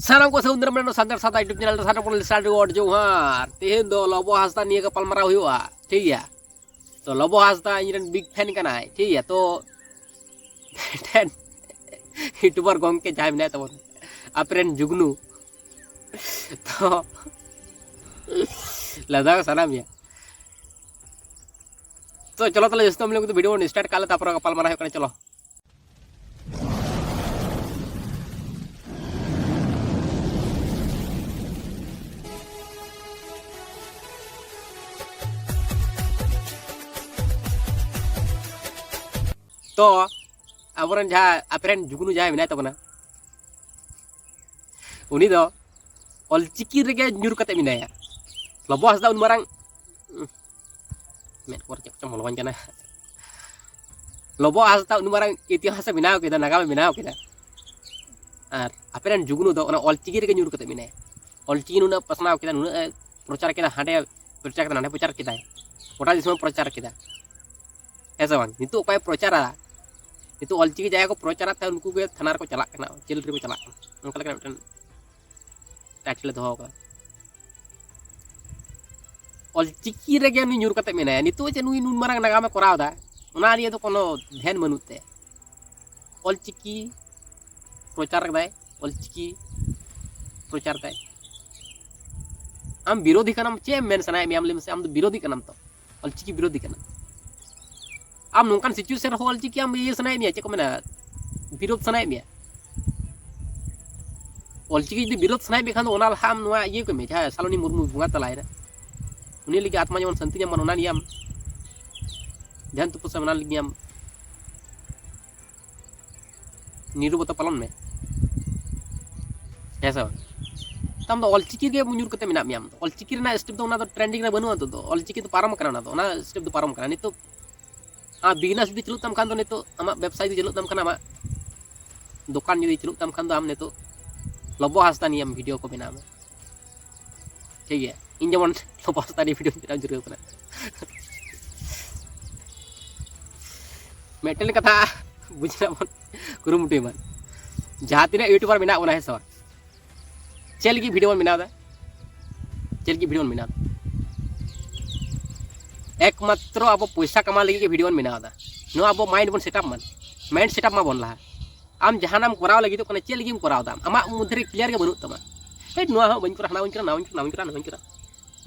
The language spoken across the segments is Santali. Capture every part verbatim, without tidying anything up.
ᱥᱟᱱᱟᱢ ᱠᱚ ᱥᱟᱹᱜᱩᱱ ᱫᱟᱨᱟᱢ ᱥᱟᱱᱛᱟᱲ ᱥᱟᱶᱛᱟ YouTube channel ᱨᱮ ᱥᱟᱱᱟᱢ ᱠᱚ ᱞᱤᱥᱴᱟᱨ ᱜᱚᱰ ᱡᱚᱦᱟᱨ᱾ ᱛᱮᱦᱮᱧ ᱫᱚ ᱞᱚᱵᱚ ᱦᱟᱸᱥᱫᱟ ᱱᱤᱭᱟᱹ ᱜᱟᱯᱟᱞ ᱢᱟᱨᱟᱣ ᱦᱩᱭᱩᱜᱼᱟ, ᱴᱷᱤᱠ ᱜᱮᱭᱟ? ᱛᱚ ᱞᱚᱵᱚ ᱦᱟᱸᱥᱫᱟ ᱤᱧ ᱨᱮᱱ big fan ᱠᱟᱱᱟᱭ, ᱴᱷᱤᱠ ᱜᱮᱭᱟ? ᱛᱚ ᱢᱤᱫᱴᱮᱱ YouTuber ᱜᱚᱝᱠᱮ ᱡᱟᱦᱟᱸᱭ ᱢᱮᱱᱟᱭ ᱛᱟᱵᱚᱱ, ᱟᱯᱮ ᱨᱮᱱ ᱡᱩᱜᱽᱱᱩ, ᱛᱚ ᱞᱟᱸᱫᱟ ᱠᱚ ᱥᱟᱱᱟ ᱢᱮᱭᱟ᱾ ᱛᱚ ᱪᱚᱞᱚ ᱛᱟᱦᱞᱮ ᱡᱟᱹᱥᱛᱤ ᱵᱟᱝ ᱞᱟᱹᱭ ᱠᱟᱛᱮ video ᱵᱚᱱ start ᱠᱟᱜ ᱞᱮ, ᱛᱟᱨᱯᱚᱨᱮ ᱜᱟᱯᱟᱞ ᱢᱟᱨᱟᱣ ᱦᱩᱭᱩᱜ ᱠᱟᱱᱟ᱾ ᱪᱚᱞᱚ᱾ ᱛᱚ ᱟᱵᱚᱨᱮᱱ ᱡᱟᱦᱟᱸ ᱟᱯᱮᱨᱮᱱ ᱡᱩᱜᱽᱱᱩ ᱡᱟᱦᱟᱸᱭ ᱢᱮᱱᱟᱭ ᱛᱟᱵᱚᱱᱟ, ᱩᱱᱤ ᱫᱚ ᱚᱞᱪᱤᱠᱤ ᱨᱮᱜᱮ ᱧᱩᱨ ᱠᱟᱛᱮ ᱢᱮᱱᱟᱭᱟ᱾ ᱞᱚᱵᱚ ᱦᱟᱸᱥᱫᱟ ᱩᱱ ᱢᱟᱨᱟᱝ, ᱢᱮᱫ ᱠᱚᱨᱮ ᱪᱮᱫ ᱠᱚᱪᱚᱝ ᱵᱚᱞᱚᱣᱟᱹᱧ ᱠᱟᱱᱟ᱾ ᱞᱚᱵᱚ ᱦᱟᱸᱥᱫᱟ ᱩᱱ ᱢᱟᱨᱟᱝ ᱤᱛᱤᱦᱟᱥᱮ ᱵᱮᱱᱟᱣ ᱠᱮᱫᱟ, ᱱᱟᱜᱟᱢᱮ ᱵᱮᱱᱟᱣ ᱠᱮᱫᱟ, ᱟᱨ ᱟᱯᱮᱨᱮᱱ ᱡᱩᱜᱽᱱᱩ ᱫᱚ ᱚᱱᱟ ᱚᱞᱪᱤᱠᱤ ᱨᱮᱜᱮ ᱧᱩᱨ ᱠᱟᱛᱮ ᱢᱮᱱᱟᱭᱟ᱾ ᱚᱞᱪᱤᱠᱤ ᱱᱩᱱᱟᱹᱜ ᱯᱟᱥᱱᱟᱣ ᱠᱮᱫᱟ, ᱱᱩᱱᱟᱹᱜ ᱮ ᱯᱨᱚᱪᱟᱨ ᱠᱮᱫᱟ, ᱦᱟᱸᱰᱮ ᱯᱨᱚᱪᱟᱨ ᱠᱮᱫᱟ, ᱱᱟᱸᱰᱮ ᱯᱨᱚᱪᱟᱨ ᱠᱮᱫᱟᱭ, ᱜᱚᱴᱟ ᱫᱤᱥᱚᱢᱮ ᱯᱨᱚᱪᱟᱨ ᱠᱮᱫᱟ, ᱦᱮᱸ ᱥᱮ ᱵᱟᱝ? ᱱᱤᱛᱚᱜ ᱚᱠᱚᱭ ᱯᱨᱚᱪᱟᱨᱟ? ᱱᱤᱛᱚᱜ ᱚᱞᱪᱤᱠᱤ ᱡᱟᱦᱟᱸᱭ ᱠᱚ ᱯᱨᱚᱪᱟᱨᱟ, ᱛᱟᱦᱮᱸ ᱩᱱᱠᱩ ᱜᱮ ᱛᱷᱟᱱᱟ ᱨᱮᱠᱚ ᱪᱟᱞᱟᱜ ᱠᱟᱱᱟ, ᱡᱮᱞ ᱨᱮᱠᱚ ᱪᱟᱞᱟᱜ ᱠᱟᱱᱟ᱾ ᱚᱱᱠᱟ ᱞᱮᱠᱟᱱᱟᱜ ᱢᱤᱫᱴᱮᱱ ᱴᱟᱭᱴᱮᱞ ᱮ ᱫᱚᱦᱚ ᱟᱠᱟᱫᱟ᱾ ᱚᱞᱪᱤᱠᱤ ᱨᱮᱜᱮ ᱱᱩᱭ ᱧᱩᱨ ᱠᱟᱛᱮ ᱢᱮᱱᱟᱭᱟ᱾ ᱱᱤᱛᱚᱜ ᱡᱮ ᱱᱩᱭ ᱱᱩᱱ ᱢᱟᱨᱟᱝ ᱱᱟᱜᱟᱢᱮ ᱠᱚᱨᱟᱣ ᱮᱫᱟ, ᱚᱱᱟ ᱱᱤᱭᱮ ᱫᱚ ᱠᱳᱱᱳ ᱫᱷᱮᱭᱟᱱ ᱵᱟᱹᱱᱩᱜ ᱛᱟᱭᱟ᱾ ᱚᱞᱪᱤᱠᱤ ᱯᱨᱚᱪᱟᱨ ᱠᱮᱫᱟᱭ, ᱚᱞᱪᱤᱠᱤ ᱯᱨᱚᱪᱟᱨ ᱫᱟᱭ᱾ ᱟᱢ ᱵᱤᱨᱳᱫᱷᱤ ᱠᱟᱱᱟᱢ, ᱪᱮᱫ ᱮᱢ ᱢᱮᱱ ᱥᱟᱱᱟᱭᱮᱫ ᱢᱮᱭᱟ? ᱟᱢ ᱞᱟᱹᱭ ᱢᱮᱥᱮ, ᱟᱢ ᱫᱚ ᱵᱤᱨᱳᱫᱷᱤ ᱠᱟᱱᱟᱢ ᱛᱚ, ᱚᱞᱪᱤᱠᱤ ᱵᱤᱨᱳᱫᱷᱤ ᱠᱟᱱᱟᱢ᱾ ᱟᱢ ᱱᱚᱝᱠᱟᱱ situation ᱨᱮᱦᱚᱸ ᱚᱞᱪᱤᱠᱤ ᱟᱢ ᱤᱭᱟᱹ ᱥᱟᱱᱟᱭᱮᱫ ᱢᱮᱭᱟ, ᱪᱮᱫ ᱠᱚ ᱢᱮᱱᱟ, ᱵᱤᱨᱳᱫᱷ ᱥᱟᱱᱟᱭᱮᱫ ᱢᱮᱭᱟ? ᱚᱞᱪᱤᱠᱤ ᱡᱩᱫᱤ ᱵᱤᱨᱳᱫᱷ ᱥᱟᱱᱟᱭᱮᱫ ᱢᱮ ᱠᱷᱟᱱ ᱫᱚ ᱚᱱᱟ ᱞᱟᱦᱟ ᱟᱢ ᱱᱚᱣᱟ ᱤᱭᱟᱹ ᱠᱚᱢᱮ, ᱡᱟᱦᱟᱸᱭ ᱥᱟᱞᱚᱱᱤ ᱢᱩᱨᱢᱩ ᱵᱚᱸᱜᱟ ᱛᱟᱞᱟᱭᱮᱱᱟ, ᱩᱱᱤ ᱞᱟᱹᱜᱤᱫ ᱟᱛᱢᱟ ᱡᱮᱢᱚᱱ ᱥᱟᱱᱛᱤ ᱧᱟᱢ ᱢᱟ, ᱚᱱᱟ ᱱᱤᱭᱮ ᱟᱢ ᱫᱷᱮᱭᱟᱱ ᱛᱚᱯᱚᱥᱭᱟ, ᱚᱱᱟ ᱞᱟᱹᱜᱤᱫ ᱟᱢ ᱱᱤᱨᱚᱵᱚᱛᱟ ᱯᱟᱞᱚᱱ ᱢᱮ᱾ ᱦᱮᱸ ᱥᱮ ᱵᱟᱝ? ᱛᱚ ᱟᱢ ᱫᱚ ᱚᱞᱪᱤᱠᱤ ᱨᱮᱜᱮ ᱧᱩᱨ ᱠᱟᱛᱮ ᱢᱮᱱᱟᱜ ᱢᱮᱭᱟ᱾ ᱟᱢ ᱫᱚ ᱚᱞᱪᱤᱠᱤ ᱨᱮᱱᱟᱜ step ᱫᱚ, ᱚᱱᱟ ᱫᱚ trending ᱨᱮ ᱵᱟᱹᱱᱩᱜᱼᱟ ᱱᱤᱛᱚᱜ ᱫᱚ᱾ ᱚᱞᱪᱤᱠᱤ ᱫᱚ ᱯᱟᱨᱚᱢ ᱟᱠᱟᱱᱟ, ᱚᱱᱟ ᱫᱚ, ᱚᱱᱟ step ᱫᱚ ᱯᱟᱨᱚᱢ ᱟᱠᱟᱱᱟ᱾ ᱱᱤᱛᱚᱜ ᱟᱢ business ᱡᱩᱫᱤ ᱪᱟᱹᱞᱩᱜ ᱛᱟᱢ ᱠᱷᱟᱱ ᱫᱚ, ᱱᱤᱛᱚᱜ ᱟᱢᱟᱜ ᱵᱮᱵᱽᱥᱟ ᱡᱩᱫᱤ ᱪᱟᱹᱞᱩᱜ ᱛᱟᱢ ᱠᱷᱟᱱ, ᱟᱢᱟᱜ ᱫᱚᱠᱟᱱ ᱡᱩᱫᱤ ᱪᱟᱹᱞᱩᱜ ᱛᱟᱢ ᱠᱷᱟᱱ ᱫᱚ, ᱟᱢ ᱱᱤᱛᱚᱜ ᱞᱚᱵᱚ ᱦᱟᱸᱥᱫᱟ ᱱᱤᱭᱮᱢ video ᱠᱚ ᱵᱮᱱᱟᱣ ᱢᱮ, ᱴᱷᱤᱠ ᱜᱮᱭᱟ? ᱤᱧ ᱡᱮᱢᱚᱱ ᱞᱚᱵᱚ ᱦᱟᱸᱥᱫᱟ ᱱᱤᱭᱮ video ᱵᱮᱱᱟᱣ ᱡᱩᱨᱟᱹᱣ ᱠᱟᱱᱟ᱾ ᱢᱤᱫᱴᱮᱱ ᱠᱟᱛᱷᱟ ᱵᱩᱡᱽ ᱨᱮᱱᱟᱜ ᱵᱚᱱ ᱠᱩᱨᱩᱢᱩᱴᱩᱭ ᱢᱟ, ᱡᱟᱦᱟᱸ ᱛᱤᱱᱟᱹᱜ YouTuber ᱢᱮᱱᱟᱜ ᱵᱚᱱᱟ, ᱦᱮᱸ ᱥᱮ ᱵᱟᱝ, ᱪᱮᱫ ᱞᱟᱹᱜᱤᱫ ᱵᱷᱤᱰᱤᱭᱳ ᱵᱚᱱ ᱵᱮᱱᱟᱣ ᱮᱫᱟ? ᱪᱮᱫ ᱞᱟᱹᱜᱤᱫ ᱵᱷᱤᱰᱤᱭᱳ ᱵᱚᱱ ᱵᱮᱱᱟᱣ ᱮᱫᱟ? ᱮᱠᱢᱟᱛᱨᱚ ᱟᱵᱚ ᱯᱚᱭᱥᱟ ᱠᱟᱢᱟᱣ ᱞᱟᱹᱜᱤᱫ ᱜᱮ ᱵᱷᱤᱰᱤᱭᱳ ᱵᱚᱱ ᱵᱮᱱᱟᱣ ᱮᱫᱟ᱾ ᱱᱚᱣᱟ ᱟᱵᱚ ᱢᱟᱭᱤᱱᱰ ᱵᱚᱱ ᱥᱮᱴᱟᱯ ᱢᱟ, ᱢᱟᱭᱤᱱᱰ ᱥᱮᱴᱟᱯ ᱢᱟᱵᱚᱱ ᱞᱟᱦᱟ᱾ ᱟᱢ ᱡᱟᱦᱟᱱᱟᱜ ᱮᱢ ᱠᱚᱨᱟᱣ ᱞᱟᱹᱜᱤᱫᱚᱜ ᱠᱟᱱᱟ, ᱪᱮᱫ ᱞᱟᱹᱜᱤᱫ ᱮᱢ ᱠᱚᱨᱟᱣ ᱮᱫᱟ? ᱟᱢᱟᱜ ᱢᱚᱫᱽᱫᱷᱮ ᱨᱮ ᱠᱞᱤᱭᱟᱨ ᱜᱮ ᱵᱟᱹᱱᱩᱜ ᱛᱟᱢᱟ᱾ ᱦᱮᱸ, ᱱᱚᱣᱟ ᱦᱚᱸ ᱵᱟᱹᱧ ᱠᱚᱨᱟᱣᱟ, ᱦᱟᱱᱟ ᱵᱟᱹᱧ ᱠᱚᱨᱟᱣᱟ, ᱱᱟᱣᱟᱧ ᱠᱚᱨᱟᱣᱟ, ᱱᱟᱣᱟᱧ ᱠᱚᱨᱟᱣᱟ, ᱱᱟᱣᱟᱧ ᱠᱚᱨᱟᱣᱟ᱾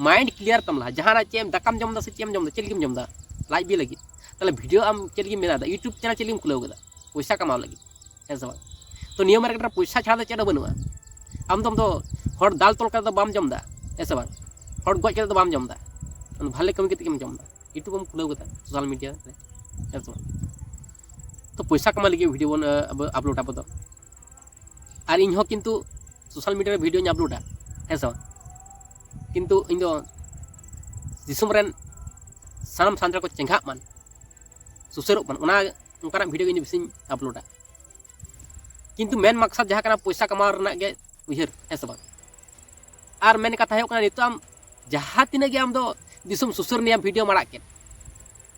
ᱢᱟᱭᱤᱱᱰ ᱠᱞᱤᱭᱟᱨ ᱛᱟᱢ ᱞᱟᱦᱟ᱾ ᱡᱟᱦᱟᱱᱟᱜ ᱪᱮᱫ ᱮᱢ, ᱫᱟᱠᱟᱢ ᱡᱚᱢ ᱮᱫᱟ ᱥᱮ ᱪᱮᱫ ᱮᱢ ᱡᱚᱢ ᱮᱫᱟ, ᱪᱮᱫ ᱞᱟᱹᱜᱤᱫ ᱮᱢ ᱡᱚᱢ ᱮᱫᱟ? ᱞᱟᱡ ᱵᱤ ᱞᱟᱹᱜᱤᱫ᱾ ᱛᱟᱦᱚᱞᱮ ᱵᱷᱤᱰᱤᱭᱳ ᱟᱢ ᱪᱮᱫ ᱞᱟᱹᱜᱤᱫ ᱮᱢ ᱵᱮᱱᱟᱣ ᱮᱫᱟ? YouTube ᱪᱮᱱᱮᱞ ᱪᱮᱫ ᱞᱟᱹᱜᱤᱫ ᱮᱢ ᱠᱷᱩᱞᱟᱹᱣ ᱠᱮᱫᱟ? ᱯᱚᱭᱥᱟ ᱠᱟᱢᱟᱣ ᱞᱟᱹᱜᱤᱫ, ᱦᱮᱸ ᱥᱮ ᱵᱟᱝ? ᱛᱚ ᱱᱤᱭᱟᱹ ᱢᱟᱨᱠᱮᱴ ᱨᱮ ᱯᱚᱭᱥᱟ ᱪᱷᱟᱲᱟ ᱫᱚ ᱪᱮᱫ ᱦᱚᱸ ᱵᱟᱹᱱᱩᱜᱼᱟ᱾ ᱟᱢ ᱫᱚ, ᱟᱢ ᱫᱚ ᱦᱚᱲ ᱫᱟᱞ ᱛᱚᱞ ᱠᱟᱛᱮ ᱫᱚ ᱵᱟᱢ ᱡᱚᱢ ᱮᱫᱟ, ᱦᱮᱸ ᱥᱮ ᱵᱟᱝ? ᱦᱚᱲ ᱜᱚᱡ ᱠᱟᱛᱮ ᱫᱚ ᱵᱟᱢ ᱡᱚᱢ ᱮᱫᱟ᱾ ᱟᱢ ᱫᱚ ᱵᱷᱟᱞᱮ ᱠᱟᱹᱢᱤ ᱠᱟᱛᱮ ᱜᱮᱢ ᱡᱚᱢ ᱮᱫᱟ᱾ YouTube ᱮᱢ ᱠᱷᱩᱞᱟᱹᱣ ᱠᱟᱫᱟ, ᱥᱳᱥᱟᱞ ᱢᱤᱰᱤᱭᱟ ᱨᱮ, ᱦᱮᱸ ᱥᱮ ᱵᱟᱝ? ᱛᱚ ᱯᱚᱭᱥᱟ ᱠᱟᱢᱟᱣ ᱞᱟᱹᱜᱤᱫ ᱵᱷᱤᱰᱤᱭᱳ ᱵᱚᱱ, ᱟᱵᱚ ᱟᱯᱞᱳᱰ ᱟᱵᱚ ᱫᱚ᱾ ᱟᱨ ᱤᱧ ᱦᱚᱸ ᱠᱤᱱᱛᱩ ᱥᱳᱥᱟᱞ ᱢᱤᱰᱤᱭᱟ ᱨᱮ ᱵᱷᱤᱰᱤᱭᱳᱧ ᱟᱯᱞᱳᱰᱟ, ᱦᱮᱸ ᱥᱮ ᱵᱟᱝ? ᱠᱤᱱᱛᱩ ᱤᱧ ᱫᱚ ᱫᱤᱥᱚᱢ ᱨᱮᱱ ᱥᱟᱱᱟᱢ ᱥᱟᱱᱛᱟᱲ ᱠᱚ ᱪᱮᱸᱜᱷᱟᱜ ᱢᱟᱱ, ᱥᱩᱥᱟᱹᱨᱚᱜ ᱢᱟᱱ, ᱚᱱᱟ, ᱚᱱᱠᱟᱱᱟᱜ ᱵᱷᱤᱰᱤᱭᱳ ᱤᱧ ᱫᱚ ᱵᱮᱥᱤᱧ ᱟᱯᱞᱳᱰᱟ᱾ ᱠᱤᱱᱛᱩ ᱢᱮᱱ ᱢᱟᱠᱥᱟᱫ ᱡᱟᱦᱟᱸ ᱠᱟᱱᱟ, ᱯᱚᱭᱥᱟ ᱠᱟᱢᱟᱣ ᱨᱮᱱᱟᱜ ᱜᱮ ᱩᱭᱦᱟᱹᱨ, ᱦᱮᱸ ᱥᱮ ᱵᱟᱝ? ᱟᱨ ᱢᱮᱱ ᱠᱟᱛᱷᱟ ᱦᱩᱭᱩᱜ ᱠᱟᱱᱟ, ᱱᱤᱛᱚᱜ ᱟᱢ ᱡᱟᱦᱟᱸ ᱛᱤᱱᱟᱹᱜ ᱜᱮ ᱟᱢ ᱫᱚ ᱫᱤᱥᱚᱢ ᱥᱩᱥᱟᱹᱨ ᱨᱮᱱᱟᱜ ᱵᱷᱤᱰᱤᱭᱳᱢ ᱟᱲᱟᱜ ᱠᱮᱫ,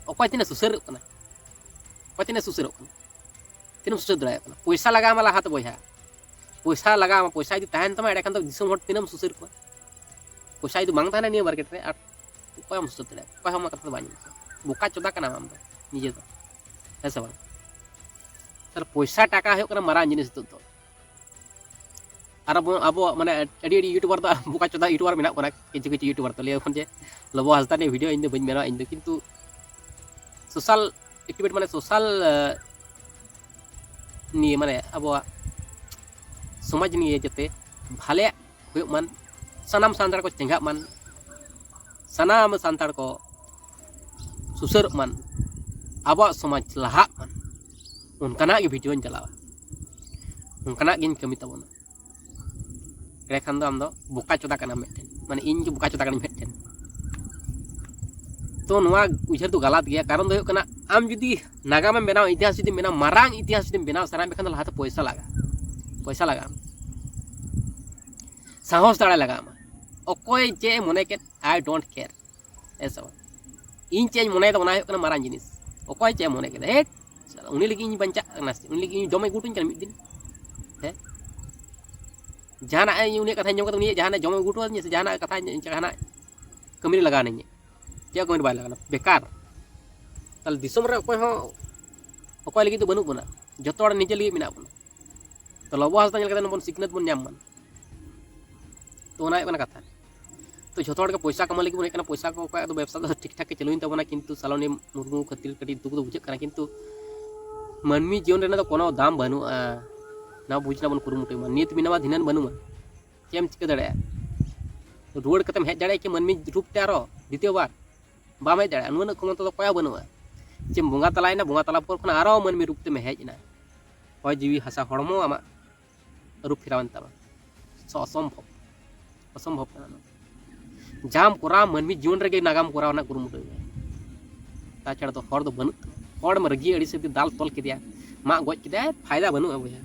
ᱚᱠᱚᱭ ᱛᱤᱱᱟᱹᱜ ᱥᱩᱥᱟᱹᱨᱚᱜ ᱠᱟᱱᱟ? ᱚᱠᱚᱭ ᱛᱤᱱᱟᱹᱜ ᱥᱩᱥᱟᱹᱨᱚᱜ ᱠᱟᱱᱟ? ᱛᱤᱱᱟᱹᱜ ᱮᱢ ᱥᱩᱥᱟᱹᱨ ᱫᱟᱲᱮᱭᱟᱜ ᱠᱟᱱᱟ? ᱯᱚᱭᱥᱟ ᱞᱟᱜᱟᱣ ᱟᱢᱟ ᱞᱟᱦᱟᱛᱮ ᱵᱚᱭᱦᱟ, ᱯᱚᱭᱥᱟ ᱞᱟᱜᱟᱣ ᱟᱢᱟ᱾ ᱯᱚᱭᱥᱟ ᱡᱩᱫᱤ ᱛᱟᱦᱮᱱ ᱛᱟᱢᱟ, ᱮᱸᱰᱮᱠᱷᱟᱱ ᱫᱚ ᱫᱤᱥᱚᱢ ᱦᱚᱲ ᱛᱤᱱᱟᱹᱜ ᱮᱢ ᱥᱩᱥᱟᱹᱨ ᱠᱚᱣᱟ? ᱯᱚᱭᱥᱟ ᱡᱩᱫᱤ ᱵᱟᱝ ᱛᱟᱦᱮᱱᱟ ᱱᱤᱭᱟᱹ ᱢᱟᱨᱠᱮᱴ ᱨᱮ, ᱟᱨ ᱚᱠᱚᱭ ᱮᱢ ᱥᱩᱥᱟᱹᱨ ᱫᱟᱲᱮᱭᱟᱜᱼᱟ? ᱚᱠᱚᱭ ᱦᱚᱸ ᱟᱢᱟᱜ ᱠᱟᱛᱷᱟ ᱫᱚ ᱵᱟᱭ ᱟᱸᱡᱚᱢᱟ᱾ ᱵᱚᱠᱟ ᱪᱚᱫᱟ ᱠᱟᱱᱟᱢ ᱟᱢ ᱫᱚ, ᱱᱤᱡᱮ ᱫᱚ, ᱦᱮᱸ ᱥᱮ ᱵᱟᱝ? ᱛᱟᱦᱞᱮ ᱯᱚᱭᱥᱟ ᱴᱟᱠᱟ ᱦᱩᱭᱩᱜ ᱠᱟᱱᱟ ᱢᱟᱨᱟᱝ ᱡᱤᱱᱤᱥ ᱱᱤᱛᱚᱜ ᱫᱚ᱾ ᱟᱨ ᱟᱵᱚ, ᱟᱵᱚ ᱢᱟᱱᱮ ᱟᱹᱰᱤ ᱟᱹᱰᱤ ᱭᱩᱴᱩᱵᱟᱨ ᱫᱚ ᱵᱚᱠᱟ ᱪᱚᱫᱟ ᱭᱩᱴᱩᱵᱟᱨ ᱢᱮᱱᱟᱜ ᱵᱚᱱᱟ, ᱠᱤᱪᱷᱩ ᱠᱤᱪᱷᱩ ᱭᱩᱴᱩᱵᱟᱨ ᱫᱚ ᱞᱟᱹᱭ ᱟᱠᱚ ᱡᱮ ᱞᱚᱵᱚ ᱦᱟᱸᱥᱫᱟ ᱱᱤᱭᱟᱹ ᱵᱷᱤᱰᱤᱭᱳ ᱤᱧ ᱫᱚ ᱵᱟᱹᱧ ᱵᱮᱱᱟᱣᱟ, ᱤᱧ ᱫᱚ ᱠᱤᱱᱛᱩ ᱥᱳᱥᱟᱞ ᱮᱠᱴᱤᱵᱷᱤᱴᱤ ᱢᱟᱱᱮ ᱥᱳᱥᱟᱞ, ᱮ, ᱱᱤᱭᱮ ᱢᱟᱱᱮ ᱟᱵᱚᱣᱟᱜ ᱥᱚᱢᱟᱡᱽ ᱱᱤᱭᱮ ᱡᱟᱛᱮ ᱵᱷᱟᱞᱮᱭᱟᱜ ᱦᱩᱭᱩᱜ ᱢᱟᱱ, ᱥᱟᱱᱟᱢ ᱥᱟᱱᱛᱟᱲ ᱠᱚ ᱪᱮᱸᱜᱷᱟᱜ ᱢᱟᱱ, ᱥᱟᱱᱟᱢ ᱥᱟᱱᱛᱟᱲ ᱠᱚ ᱥᱩᱥᱟᱹᱨᱚᱜ ᱢᱟᱱ, ᱟᱵᱚᱣᱟᱜ ᱥᱚᱢᱟᱡᱽ ᱞᱟᱦᱟᱜ ᱢᱟᱱ, ᱚᱱᱠᱟᱱᱟᱜ ᱜᱮ ᱵᱷᱤᱰᱤᱭᱳᱧ ᱪᱟᱞᱟᱣᱟ, ᱚᱱᱠᱟᱱᱟᱜ ᱜᱤᱧ ᱠᱟᱹᱢᱤ ᱛᱟᱵᱚᱱᱟ᱾ ᱮᱸᱰᱮᱠᱷᱟᱱ ᱫᱚ ᱟᱢ ᱫᱚ ᱵᱚᱠᱟ ᱪᱚᱫᱟ ᱠᱟᱱᱟᱢ ᱢᱤᱫᱴᱮᱱ, ᱢᱟᱱᱮ ᱤᱧ ᱜᱮ ᱵᱚᱠᱟ ᱪᱚᱫᱟ ᱠᱟᱹᱱᱟᱹᱧ ᱢᱤᱫᱴᱮᱱ᱾ ᱛᱚ ᱱᱚᱣᱟ ᱩᱭᱦᱟᱹᱨ ᱫᱚ ᱜᱟᱞᱟᱛ ᱜᱮᱭᱟ᱾ ᱠᱟᱨᱚᱱ ᱫᱚ ᱦᱩᱭᱩᱜ ᱠᱟᱱᱟ, ᱟᱢ ᱡᱩᱫᱤ ᱱᱟᱜᱟᱢᱮᱢ ᱵᱮᱱᱟᱣᱟ, ᱤᱛᱤᱦᱟᱥ ᱡᱩᱫᱤᱢ ᱵᱮᱱᱟᱣᱟ, ᱢᱟᱨᱟᱝ ᱤᱛᱤᱦᱟᱥ ᱡᱩᱫᱤᱢ ᱵᱮᱱᱟᱣ ᱥᱟᱱᱟᱭᱮᱫ ᱢᱮᱠᱷᱟᱱ ᱫᱚ ᱞᱟᱦᱟᱛᱮ ᱯᱚᱭᱥᱟ ᱞᱟᱜᱟᱜᱼᱟ, ᱯᱚᱭᱥᱟ ᱞᱟᱜᱟᱜᱼᱟ, ᱥᱟᱦᱚᱥ ᱫᱟᱲᱮ ᱞᱟᱜᱟᱜᱼᱟ᱾ ᱚᱠᱚᱭ ᱪᱮᱫ ᱮ ᱢᱚᱱᱮ ᱠᱮᱫ, I don't care, ᱦᱮᱸ ᱥᱮ ᱵᱟᱝ? ᱤᱧ ᱪᱮᱫ ᱤᱧ ᱢᱚᱱᱮᱭᱮᱫᱟ, ᱚᱱᱟ ᱦᱩᱭᱩᱜ ᱠᱟᱱᱟ ᱢᱟᱨᱟᱝ ᱡᱤᱱᱤᱥ᱾ ᱚᱠᱚᱭ ᱪᱮᱫ ᱮ ᱢᱚᱱᱮ ᱠᱮᱫᱟ, ᱦᱮᱴ, ᱩᱱᱤ ᱞᱟᱹᱜᱤᱫ ᱤᱧ ᱵᱟᱧᱪᱟᱜ ᱠᱟᱱᱟ ᱥᱮ? ᱩᱱᱤ ᱞᱟᱹᱜᱤᱫ ᱤᱧ ᱡᱚᱢᱮ ᱜᱩᱴᱩᱧ ᱠᱟᱱᱟ ᱢᱤᱫ ᱫᱤᱱ, ᱦᱮᱸ? ᱡᱟᱦᱟᱱᱟᱜ ᱤᱧ ᱩᱱᱤᱭᱟᱜ ᱠᱟᱛᱷᱟᱧ ᱟᱸᱡᱚᱢ ᱠᱟᱛᱮ ᱩᱱᱤᱭᱟᱜ ᱡᱟᱦᱟᱱᱟᱜ ᱡᱚᱢᱮ ᱟᱹᱜᱩ ᱦᱚᱴᱚ ᱟᱹᱫᱤᱧᱟ ᱥᱮ ᱡᱟᱦᱟᱱᱟᱜ ᱠᱟᱛᱷᱟ ᱡᱟᱦᱟᱱᱟᱜ ᱠᱟᱹᱢᱤ ᱨᱮ ᱞᱟᱜᱟᱣ ᱱᱟᱹᱧ, ᱪᱮᱫ ᱠᱟᱹᱢᱤ ᱨᱮ ᱵᱟᱭ ᱞᱟᱜᱟᱣ ᱞᱮᱱᱟ, ᱵᱮᱠᱟᱨ᱾ ᱛᱟᱦᱚᱞᱮ ᱫᱤᱥᱚᱢ ᱨᱮ ᱚᱠᱚᱭ ᱦᱚᱸ ᱚᱠᱚᱭ ᱞᱟᱹᱜᱤᱫ ᱫᱚ ᱵᱟᱹᱱᱩᱜ ᱵᱚᱱᱟ, ᱡᱚᱛᱚ ᱦᱚᱲ ᱱᱤᱡᱮ ᱞᱟᱹᱜᱤᱫ ᱢᱮᱱᱟᱜ ᱵᱚᱱᱟ᱾ ᱛᱚ ᱞᱚᱵᱚ ᱦᱟᱸᱥᱫᱟ ᱧᱮᱞ ᱠᱟᱛᱮ ᱵᱚᱱ ᱥᱤᱠᱷᱱᱟᱹᱛ ᱵᱚᱱ ᱧᱟᱢ ᱢᱟ᱾ ᱛᱚ ᱚᱱᱟ ᱦᱩᱭᱩᱜ ᱠᱟᱱᱟ ᱠᱟᱛᱷᱟ᱾ ᱛᱚ ᱡᱷᱚᱛᱚ ᱦᱚᱲ ᱜᱮ ᱯᱚᱭᱥᱟ ᱠᱟᱢᱟᱣ ᱞᱟᱹᱜᱤᱫ ᱵᱚᱱ ᱦᱮᱡ ᱠᱟᱱᱟ, ᱯᱚᱭᱥᱟ ᱠᱚ ᱚᱠᱚᱭᱟᱜ ᱫᱚ ᱵᱮᱵᱽᱥᱟ ᱫᱚ ᱴᱷᱤᱠ ᱴᱷᱟᱠ ᱜᱮ ᱪᱟᱹᱞᱩᱭᱮᱱ ᱛᱟᱵᱚᱱᱟ, ᱠᱤᱱᱛᱩ ᱥᱟᱞᱚᱱᱤ ᱢᱩᱨᱢᱩ ᱠᱷᱟᱹᱛᱤᱨ ᱠᱟᱹᱴᱤᱡ ᱫᱩᱠ ᱫᱚ ᱵᱩᱡᱷᱟᱹᱜ ᱠᱟᱱᱟ, ᱠᱤᱱᱛᱩ ᱢᱟᱹᱱᱢᱤ ᱡᱤᱭᱚᱱ ᱨᱮᱱᱟᱜ ᱫᱚ ᱠᱳᱱᱳ ᱫᱟᱢ ᱵᱟᱹᱱᱩᱜᱼᱟ᱾ ᱱᱚᱣᱟ ᱵᱩᱡᱽ ᱨᱮᱱᱟᱜ ᱵᱚᱱ ᱠᱩᱨᱩᱢᱩᱴᱩᱭ ᱢᱟ, ᱱᱤᱭᱟᱹᱛ ᱢᱮᱱᱟᱢᱟ ᱫᱷᱤᱱᱟᱹᱱ ᱵᱟᱹᱱᱩᱜᱼᱟ᱾ ᱪᱮᱫ ᱮᱢ ᱪᱤᱠᱟᱹ ᱫᱟᱲᱮᱭᱟᱜᱼᱟ? ᱨᱩᱣᱟᱹᱲ ᱠᱟᱛᱮᱢ ᱦᱮᱡ ᱫᱟᱲᱮᱭᱟᱜᱼᱟ ᱠᱤ ᱢᱟᱹᱱᱢᱤ ᱨᱩᱯ ᱛᱮ ᱟᱨᱚ ᱫᱤᱛᱤᱭᱚ ᱵᱟᱨ? ᱵᱟᱢ ᱦᱮᱡ ᱫᱟᱲᱮᱭᱟᱜᱼᱟ, ᱱᱩᱱᱟᱹᱜ ᱠᱷᱚᱢᱚᱛᱟ ᱫᱚ ᱚᱠᱚᱭᱟᱜ ᱵᱟᱹᱱᱩᱜᱼᱟ᱾ ᱪᱮᱢ ᱵᱚᱸᱜᱟ ᱛᱟᱞᱟᱭᱮᱱᱟ, ᱵᱚᱸᱜᱟ ᱛᱟᱞᱟ ᱯᱚᱨ ᱠᱷᱚᱱ ᱟᱨᱚ ᱢᱟᱹᱱᱢᱤ ᱨᱩᱯ ᱛᱮᱢ ᱦᱮᱡ ᱮᱱᱟ, ᱦᱚᱭ ᱡᱤᱣᱤ ᱦᱟᱥᱟ ᱦᱚᱲᱢᱚ ᱟᱢᱟᱜ ᱟᱹᱨᱩ ᱯᱷᱮᱨᱟᱣᱮᱱ ᱛᱟᱢᱟ᱾ ᱥᱮ ᱚᱥᱚᱢᱵᱷᱚᱵ, ᱚᱥᱚᱢᱵᱷᱚᱵ ᱠᱟᱱᱟ ᱱᱚᱣᱟ᱾ ᱡᱟᱢ ᱠᱚᱨᱟᱣ ᱢᱟᱹᱱᱢᱤ ᱡᱤᱭᱚᱱ ᱨᱮᱜᱮ ᱱᱟᱜᱟᱢ ᱠᱚᱨᱟᱣ ᱨᱮᱱᱟᱜ ᱠᱩᱨᱩᱢᱩᱴᱩᱭ ᱢᱮ, ᱛᱟᱪᱷᱟᱲᱟ ᱫᱚ ᱦᱚᱲ ᱫᱚ ᱵᱟᱹᱱᱩᱜ ᱛᱟᱢᱟ᱾ ᱦᱚᱲ ᱮᱢ ᱨᱟᱹᱜᱤ ᱟᱹᱲᱤᱥ ᱠᱟᱛᱮ ᱫᱟᱞ ᱛᱚᱞ ᱠᱮᱫᱮᱭᱟ, ᱢᱟᱜ ᱜᱚᱡ ᱠᱮᱫᱮᱭᱟ, ᱯᱷᱟᱭᱫᱟ ᱵᱟᱹᱱᱩᱜᱼᱟ ᱵᱚᱭᱦᱟ᱾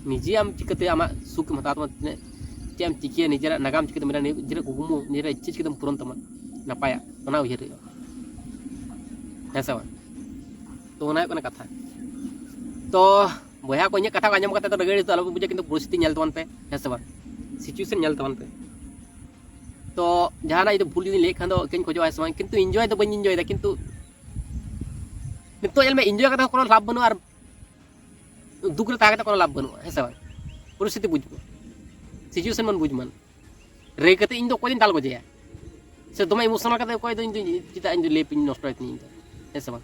ᱱᱤᱡᱮ ᱟᱢ ᱪᱤᱠᱟᱹᱛᱮ ᱟᱢᱟᱜ ᱥᱩᱠ ᱮᱢ ᱦᱟᱛᱟᱣ ᱛᱟᱢᱟ, ᱛᱤᱱᱟᱹᱜ ᱪᱮᱫ ᱮᱢ ᱪᱤᱠᱟᱹᱭᱟ, ᱱᱤᱡᱮᱨᱟᱜ ᱱᱟᱜᱟᱢ ᱪᱤᱠᱟᱹᱛᱮ ᱢᱮᱱᱟᱜᱼᱟ, ᱱᱤᱡᱮᱨᱟᱜ ᱠᱩᱠᱢᱩ, ᱱᱤᱡᱮᱨᱟᱜ ᱤᱪᱪᱷᱟᱹ ᱪᱤᱠᱟᱹᱛᱮᱢ ᱯᱩᱨᱚᱱ ᱛᱟᱢᱟ ᱱᱟᱯᱟᱭᱟᱜ, ᱚᱱᱟ ᱩᱭᱦᱟᱹᱨ ᱦᱩᱭᱩᱜᱼᱟ, ᱦᱮᱸ ᱥᱮ ᱵᱟᱝ? ᱛᱚ ᱚᱱᱟ ᱦᱩᱭᱩᱜ ᱠᱟᱱᱟ ᱠᱟᱛᱷᱟ᱾ ᱛᱚ ᱵᱚᱭᱦᱟ ᱠᱚ, ᱤᱧᱟᱹᱜ ᱠᱟᱛᱷᱟ ᱠᱚ ᱟᱸᱡᱚᱢ ᱠᱟᱛᱮ ᱫᱚ ᱨᱟᱹᱜᱤ ᱟᱹᱲᱤᱥ ᱫᱚ ᱟᱞᱚᱯᱮ ᱵᱩᱡᱟ, ᱠᱤᱱᱛᱩ ᱯᱚᱨᱤᱥᱛᱷᱤᱛᱤ ᱧᱮᱞ ᱛᱟᱵᱚᱱ ᱯᱮ, ᱦᱮᱸ ᱥᱮ ᱵᱟᱝ? ᱥᱤᱪᱩᱭᱮᱥᱚᱱ ᱧᱮᱞ ᱛᱟᱵᱚᱱ ᱯᱮ᱾ ᱛᱚ ᱡᱟᱦᱟᱱᱟᱜ ᱡᱩᱫᱤ ᱵᱷᱩᱞ ᱡᱩᱫᱤᱧ ᱞᱟᱹᱭᱮᱫ ᱠᱷᱟᱱ ᱫᱚ ᱤᱠᱟᱹᱧ ᱠᱷᱚᱡᱚᱜᱼᱟ, ᱦᱮᱸ ᱥᱮ ᱵᱟᱝ? ᱠᱤᱱᱛᱩ ᱤᱱᱡᱚᱭ ᱫᱚ ᱵᱟᱹᱧ ᱤᱱᱡᱚᱭᱮᱫᱟ, ᱠᱤᱱᱛᱩ ᱱᱤᱛᱚᱜ ᱧᱮᱞ ᱢᱮ, ᱤᱱᱡᱚᱭ ᱠᱟᱛᱮ ᱦᱚᱸ ᱠᱳᱱᱳ ᱞᱟᱵᱷ ᱵᱟᱹᱱᱩᱜᱼᱟ, ᱟᱨ ᱫᱩᱠ ᱨᱮ ᱛᱟᱦᱮᱸ ᱠᱟᱛᱮ ᱠᱳᱱᱳ ᱞᱟᱵᱷ ᱵᱟᱹᱱᱩᱜᱼᱟ, ᱦᱮᱸ ᱥᱮ ᱵᱟᱝ? ᱯᱚᱨᱤᱥᱛᱷᱤᱛᱤ ᱵᱩᱡᱽ ᱢᱮ, ᱥᱤᱪᱩᱭᱮᱥᱚᱱ ᱵᱚᱱ ᱵᱩᱡᱽ ᱢᱟ᱾ ᱨᱟᱹᱜᱤ ᱠᱟᱛᱮ ᱤᱧ ᱫᱚ ᱚᱠᱚᱭ ᱫᱚᱧ ᱫᱟᱞ ᱜᱚᱡᱮᱭᱟ? ᱥᱮ ᱫᱚᱢᱮ ᱤᱢᱳᱥᱚᱱᱟᱞ ᱠᱟᱛᱮ ᱚᱠᱚᱭ ᱫᱚ ᱤᱧ ᱫᱚ ᱪᱮᱫᱟᱜ ᱤᱧ ᱫᱚ ᱞᱟᱹᱭ ᱱᱚᱥᱴᱚᱭ ᱛᱤᱧᱟ ᱤᱧ ᱫᱚ, ᱦᱮᱸ ᱥᱮ ᱵᱟᱝ?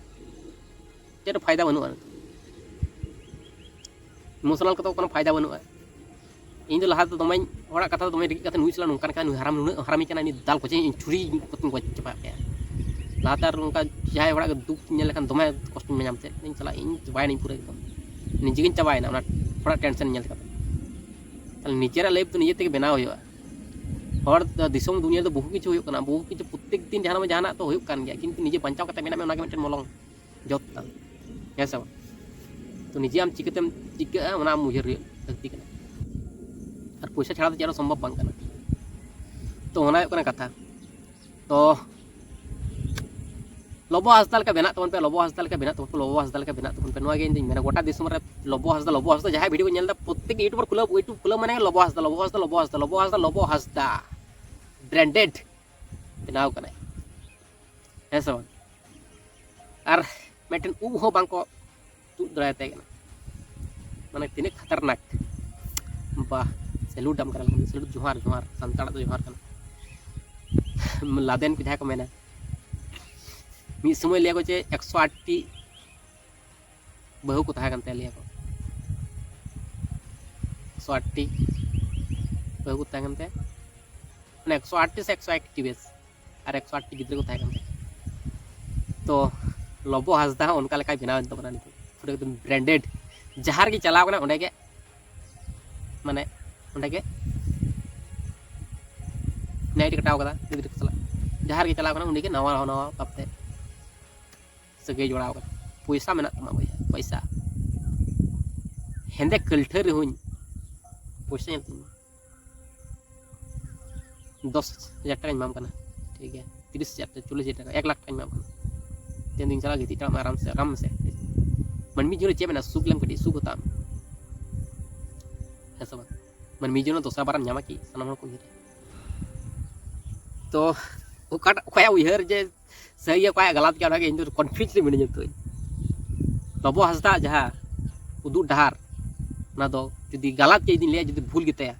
ᱪᱮᱫ ᱦᱚᱸ ᱯᱷᱟᱭᱫᱟ ᱵᱟᱹᱱᱩᱜᱼᱟ᱾ ᱤᱢᱳᱥᱚᱱᱟᱞ ᱠᱟᱛᱮ ᱠᱳᱱᱳ ᱯᱷᱟᱭᱫᱟ ᱵᱟᱹᱱᱩᱜᱼᱟ᱾ ᱤᱧ ᱫᱚ ᱞᱟᱦᱟ ᱛᱮᱫᱚ ᱫᱚᱢᱮᱧ, ᱦᱚᱲᱟᱜ ᱠᱟᱛᱷᱟ ᱫᱚ ᱫᱚᱢᱮᱧ ᱨᱟᱹᱜᱤᱜ ᱠᱟᱱ ᱛᱟᱦᱮᱸᱫ, ᱱᱩᱭ ᱥᱟᱞᱟ ᱱᱚᱝᱠᱟᱱ ᱠᱟᱱᱟ, ᱱᱩᱭ ᱦᱟᱨᱟᱢ, ᱱᱩᱱᱟᱹᱜ ᱦᱟᱨᱟᱢᱤ ᱠᱟᱱᱟ, ᱱᱩᱭ ᱫᱟᱞ ᱜᱚᱡᱮ, ᱤᱧ ᱪᱷᱩᱨᱤ ᱠᱚᱛᱮᱧ ᱜᱚᱡ ᱪᱟᱵᱟ ᱠᱟᱭᱟ᱾ ᱞᱟᱦᱟᱛᱮ ᱟᱨ ᱱᱚᱝᱠᱟ ᱡᱟᱦᱟᱸᱭ ᱦᱚᱲᱟᱜ ᱜᱮ ᱫᱩᱠ ᱧᱮᱞ ᱞᱮᱠᱷᱟᱱ ᱫᱚᱢᱮ ᱠᱚᱥᱴᱚᱧ ᱧᱟᱢ ᱛᱟᱦᱮᱸᱫ, ᱤᱧ ᱥᱟᱞᱟ ᱤᱧ ᱪᱟᱵᱟᱭᱮᱱᱟᱹᱧ ᱯᱩᱨᱟᱹ ᱮᱠᱫᱚᱢ, ᱱᱤᱡᱮ ᱜᱤᱧ ᱪᱟᱵᱟᱭᱮᱱᱟ ᱚᱱᱟ ᱦᱚᱲᱟᱜ ᱴᱮᱱᱥᱮᱱ ᱧᱮᱞ ᱠᱟᱛᱮ᱾ ᱛᱟᱦᱞᱮ ᱱᱤᱡᱮᱨᱟᱜ ᱞᱟᱭᱤᱯᱷ ᱫᱚ ᱱᱤᱡᱮ ᱛᱮᱜᱮ ᱵᱮᱱᱟᱣ ᱦᱩᱭᱩᱜᱼᱟ᱾ ᱦᱚᱲ ᱫᱚ, ᱫᱤᱥᱚᱢ ᱫᱩᱱᱤᱭᱟᱹ ᱨᱮᱫᱚ ᱵᱚᱦᱩ ᱠᱤᱪᱷᱩ ᱦᱩᱭᱩᱜ ᱠᱟᱱᱟ, ᱵᱚᱦᱩ ᱠᱤᱪᱷᱩ ᱯᱨᱚᱛᱮᱠ ᱫᱤᱱ ᱡᱟᱦᱟᱱᱟᱜ ᱵᱟᱝ ᱡᱟᱦᱟᱱᱟᱜ ᱛᱚ ᱦᱩᱭᱩᱜ ᱠᱟᱱ ᱜᱮᱭᱟ, ᱠᱤᱱᱛᱩ ᱱᱤᱡᱮ ᱵᱟᱧᱪᱟᱣ ᱠᱟᱛᱮ ᱢᱮᱱᱟᱜ ᱢᱮ, ᱚᱱᱟᱜᱮ ᱢᱤᱫᱴᱮᱱ ᱢᱚᱞᱚᱝ ᱡᱚᱛ ᱛᱟᱢ, ᱦᱮᱸ ᱥᱮ ᱵᱟᱝ? ᱛᱚ ᱱᱤᱡᱮ ᱟᱢ ᱪᱤᱠᱟᱹᱛᱮᱢ ᱪᱤᱠᱟᱹᱜᱼᱟ, ᱚᱱᱟ ᱟᱢ ᱩᱭᱦᱟᱹᱨ ᱦᱩᱭᱩᱜ ᱞᱟᱹᱠᱛᱤ ᱠᱟᱱᱟ᱾ ᱟᱨ ᱯᱚᱭᱥᱟ ᱪᱷᱟᱲᱟ ᱫᱚ ᱪᱮᱫ ᱦᱚᱸ ᱥᱚᱢᱵᱷᱚᱵ ᱵᱟᱝ ᱠᱟᱱᱟ᱾ ᱛᱚ ᱚᱱᱟ ᱦᱩᱭᱩᱜ ᱠᱟᱱᱟ ᱠᱟᱛᱷᱟ᱾ ᱛᱚ ᱞᱚᱵᱚ ᱦᱟᱸᱥᱫᱟ ᱞᱮᱠᱟ ᱵᱮᱱᱟᱜ ᱛᱟᱵᱚᱱ ᱯᱮ, ᱞᱚᱵᱚ ᱦᱟᱸᱥᱫᱟ ᱞᱮᱠᱟ ᱵᱮᱱᱟᱜ ᱛᱟᱵᱚᱱ ᱯᱮ, ᱞᱚᱵᱚ ᱦᱟᱸᱥᱫᱟ ᱞᱮᱠᱟ ᱵᱮᱱᱟᱜ ᱛᱟᱵᱚᱱ ᱯᱮ, ᱱᱚᱣᱟ ᱜᱮ ᱤᱧ ᱫᱩᱧ ᱢᱮᱱᱟ᱾ ᱜᱚᱴᱟ ᱫᱤᱥᱚᱢ ᱨᱮ ᱞᱚᱵᱚ ᱦᱟᱸᱥᱫᱟ, ᱞᱚᱵᱚ ᱦᱟᱸᱥᱫᱟ, ᱡᱟᱦᱟᱸᱭ ᱵᱷᱤᱰᱤᱭᱳ ᱠᱚ ᱧᱮᱞ ᱮᱫᱟ, ᱯᱨᱚᱛᱛᱮᱠ YouTuber ᱠᱷᱩᱞᱟᱹᱣ, YouTube ᱠᱷᱩᱞᱟᱹᱣ ᱢᱟᱱᱮ ᱞᱚᱵᱚ ᱦᱟᱸᱥᱫᱟ, ᱞᱚᱵᱚ ᱦᱟᱸᱥᱫᱟ, ᱞᱚᱵᱚ ᱦᱟᱸᱥᱫᱟ, ᱞᱚᱵᱚ ᱦᱟᱸᱥᱫᱟ, ᱞᱚᱵᱚ ᱦᱟᱸᱥᱫᱟ, branded ᱵᱮᱱᱟᱣ ᱠᱟᱱᱟᱭ, ᱦᱮᱸ ᱥᱮ ᱵᱟᱝ? ᱟᱨ ᱢᱤᱫᱴᱮᱱ ᱩᱵ ᱦᱚᱸ ᱵᱟᱝ ᱠᱚ ᱛᱩᱫ ᱫᱟᱲᱮᱭᱟᱛᱟᱭ ᱠᱟᱱᱟ᱾ ᱢᱟᱱᱮ ᱛᱤᱱᱟᱹᱜ ᱠᱷᱟᱛᱟᱨᱱᱟᱠ᱾ ᱵᱟᱦ, salute ᱟᱢ ᱠᱟᱱᱟ, salute, ᱡᱚᱦᱟᱨ, ᱡᱚᱦᱟᱨ, ᱥᱟᱱᱛᱟᱲᱟᱜ ᱫᱚ ᱡᱚᱦᱟᱨ ᱠᱟᱱᱟ᱾ ᱞᱟᱫᱮᱱ ᱠᱚ ᱡᱟᱦᱟᱸᱭ ᱠᱚ ᱢᱮᱱᱟ, ᱢᱤᱫ ᱥᱚᱢᱚᱭ ᱞᱟᱹᱭᱟ ᱠᱚ ᱡᱮ ᱮᱠᱥᱚ ᱟᱴ ᱴᱤ ᱵᱟᱹᱦᱩ ᱠᱚ ᱛᱟᱦᱮᱸ ᱠᱟᱱ ᱛᱟᱭᱟ, ᱞᱟᱹᱭᱟ ᱠᱚ ᱮᱠᱥᱚ ᱟᱴ ᱴᱤ ᱵᱟᱹᱦᱩ ᱠᱚ ᱛᱟᱦᱮᱸ ᱠᱟᱱ ᱛᱟᱭᱟ, ᱢᱟᱱᱮ ᱮᱠᱥᱚ ᱟᱴ ᱴᱤ ᱥᱮ ᱮᱠᱥᱚ ᱮᱠ ᱴᱤ ᱵᱮᱥ, ᱟᱨ ᱮᱠᱥᱚ ᱟᱴ ᱴᱤ ᱜᱤᱫᱽᱨᱟᱹ ᱠᱚ ᱛᱟᱦᱮᱸ ᱠᱟᱱ ᱛᱟᱭᱟ᱾ ᱛᱚ ᱞᱚᱵᱚ ᱦᱟᱸᱥᱫᱟ ᱦᱚᱸ ᱚᱱᱠᱟ ᱞᱮᱠᱟᱭ ᱵᱮᱱᱟᱣ ᱮᱱ ᱛᱟᱵᱚᱱᱟ ᱱᱤᱛᱚᱜ, ᱯᱩᱨᱟᱹ ᱮᱠᱫᱚᱢ branded, ᱡᱟᱦᱟᱸ ᱨᱮᱜᱮ ᱪᱟᱞᱟᱣ ᱠᱟᱱᱟ ᱚᱸᱰᱮ ᱜᱮ, ᱢᱟᱱᱮ ᱚᱸᱰᱮ ᱜᱮ night ᱠᱟᱴᱟᱣ ᱠᱟᱫᱟ ᱜᱤᱫᱽᱨᱟᱹ ᱠᱚ ᱥᱟᱞᱟᱜ, ᱡᱟᱦᱟᱸ ᱨᱮᱜᱮ ᱪᱟᱞᱟᱣ ᱠᱟᱱᱟ ᱩᱱᱤ ᱜᱮ ᱱᱟᱣᱟ ᱱᱟᱣᱟ ᱵᱷᱟᱵᱛᱮ ᱥᱟᱹᱜᱟᱹᱭ ᱡᱚᱲᱟᱣ ᱠᱟᱱᱟ᱾ ᱯᱚᱭᱥᱟ ᱢᱮᱱᱟᱜ ᱛᱟᱢᱟ ᱵᱚᱭᱦᱟ, ᱯᱚᱭᱥᱟ᱾ ᱦᱮᱸᱫᱮ ᱠᱟᱹᱞᱴᱷᱟᱹ ᱨᱮᱦᱚᱸᱧ ᱯᱚᱭᱥᱟ ᱧᱮᱞ ᱛᱤᱧ ᱢᱮ᱾ ᱫᱚᱥ ᱦᱟᱡᱟᱨ ᱴᱟᱠᱟᱧ ᱮᱢᱟᱢ ᱠᱟᱱᱟ, ᱴᱷᱤᱠ ᱜᱮᱭᱟ, ᱛᱤᱨᱤᱥ ᱦᱟᱡᱟᱨ ᱴᱟᱠᱟ, ᱪᱚᱞᱞᱤᱥ ᱦᱟᱡᱟᱨ ᱴᱟᱠᱟ, ᱮᱠ ᱞᱟᱠᱷ ᱴᱟᱠᱟᱧ ᱮᱢᱟᱢ ᱠᱟᱱᱟ᱾ ᱛᱮᱦᱮᱧ ᱫᱤᱱ ᱪᱟᱞᱟᱜ ᱜᱤᱛᱤᱡ ᱛᱟᱲᱟᱜ ᱢᱮ ᱟᱨᱟᱢ ᱥᱮ, ᱟᱨᱟᱢ ᱥᱮ᱾ ᱢᱟᱹᱱᱢᱤ ᱡᱤᱭᱚᱱ ᱨᱮ ᱪᱮᱫ ᱢᱮᱱᱟᱜᱼᱟ? ᱥᱩᱠ ᱞᱮᱢ ᱠᱟᱹᱴᱤᱡ, ᱥᱩᱠ ᱦᱟᱛᱟᱣ ᱢᱮ, ᱦᱮᱸ ᱥᱮ ᱵᱟᱝ? ᱢᱟᱹᱱᱢᱤ ᱡᱤᱭᱚᱱ ᱨᱮ ᱫᱚᱥᱟᱨ ᱵᱟᱨᱮᱢ ᱧᱟᱢᱟ ᱠᱤ? ᱥᱟᱱᱟᱢ ᱦᱚᱲ ᱠᱚ ᱩᱭᱦᱟᱹᱨᱟ᱾ ᱛᱚ ᱚᱠᱟᱴᱟᱜ, ᱚᱠᱚᱭᱟᱜ ᱩᱭᱦᱟᱹᱨ ᱡᱮ ᱥᱟᱹᱨᱤ ᱜᱮ, ᱚᱠᱚᱭᱟᱜ ᱜᱟᱞᱟᱛ ᱜᱮᱭᱟ, ᱚᱱᱟᱜᱮ ᱤᱧ ᱫᱚ confuse ᱨᱮ ᱢᱤᱱᱟᱹᱧᱟ᱾ ᱛᱚ ᱞᱚᱵᱚ ᱦᱟᱸᱥᱫᱟ ᱡᱟᱦᱟᱸ ᱩᱫᱩᱜ ᱰᱟᱦᱟᱨ, ᱚᱱᱟ ᱫᱚ ᱡᱩᱫᱤ ᱜᱟᱞᱟᱛ ᱜᱮ ᱡᱩᱫᱤᱧ ᱞᱟᱹᱭᱟ, ᱡᱩᱫᱤ ᱵᱷᱩᱞ ᱜᱮᱛᱟᱭᱟ,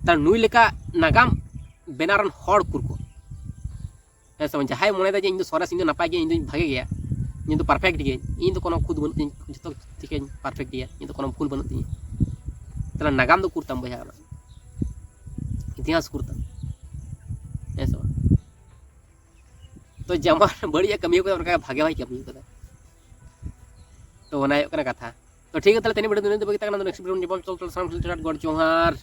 ᱛᱟᱦᱞᱮ ᱱᱩᱭ ᱞᱮᱠᱟ ᱱᱟᱜᱟᱢ ᱵᱮᱱᱟᱣ ᱨᱮᱱ ᱦᱚᱲ ᱩᱠᱩᱨ ᱠᱚ? ᱦᱮᱸ ᱥᱮ ᱵᱟᱝ? ᱡᱟᱦᱟᱸᱭ ᱢᱚᱱᱮᱭᱮᱫᱟ ᱡᱮ ᱤᱧ ᱫᱚ ᱥᱚᱨᱮᱥ, ᱤᱧ ᱫᱚ ᱱᱟᱯᱟᱭ ᱜᱮᱭᱟ, ᱤᱧ ᱫᱚᱧ ᱵᱷᱟᱜᱮ ᱜᱮᱭᱟ, ᱤᱧ ᱫᱚ perfect ᱜᱮᱭᱟᱹᱧ, ᱤᱧ ᱫᱚ ᱠᱳᱱᱳ ᱠᱷᱩᱫ ᱵᱟᱹᱱᱩᱜ ᱛᱤᱧ, ᱡᱚᱛᱚ ᱛᱷᱮᱠᱮᱧ perfect ᱜᱮᱭᱟ, ᱤᱧ ᱫᱚ ᱠᱳᱱᱳ ᱵᱷᱩᱞ ᱵᱟᱹᱱᱩᱜ ᱛᱤᱧᱟ, ᱛᱟᱦᱞᱮ ᱱᱟᱜᱟᱢ ᱫᱚ ᱩᱠᱩᱨ ᱛᱟᱢ ᱵᱚᱭᱦᱟ? ᱚᱱᱟ ᱤᱛᱤᱦᱟᱥ ᱩᱠᱩᱨ ᱛᱟᱢ, ᱦᱮᱸ ᱥᱮ ᱵᱟᱝ? ᱛᱚ ᱡᱮᱢᱚᱱ ᱵᱟᱹᱲᱤᱡ ᱮ ᱠᱟᱹᱢᱤ ᱠᱟᱫᱟ, ᱚᱱᱠᱟ ᱵᱷᱟᱜᱮ ᱦᱚᱸᱭ ᱠᱟᱹᱢᱤ ᱠᱟᱫᱟ᱾ ᱛᱚ ᱚᱱᱟ ᱦᱩᱭᱩᱜ ᱠᱟᱱᱟ ᱠᱟᱛᱷᱟ᱾ ᱛᱚ ᱴᱷᱤᱠ ᱜᱮᱭᱟ, ᱛᱟᱦᱞᱮ ᱛᱮᱦᱮᱧ ᱵᱷᱤᱰᱤᱭᱳ ᱫᱚ ᱱᱤᱱᱟᱹᱜ ᱫᱷᱟᱹᱵᱤᱡ ᱜᱮ ᱛᱟᱦᱮᱸ ᱠᱟᱱᱟ᱾ Next ᱵᱷᱤᱰᱤᱭᱳ ᱧᱟᱯᱟᱢ, ᱪᱚᱞ ᱛᱟᱦᱞᱮ ᱥᱟᱱᱟᱢ ᱴᱷᱮᱱ ᱜᱚᱰ ᱡᱚᱦᱟᱨ᱾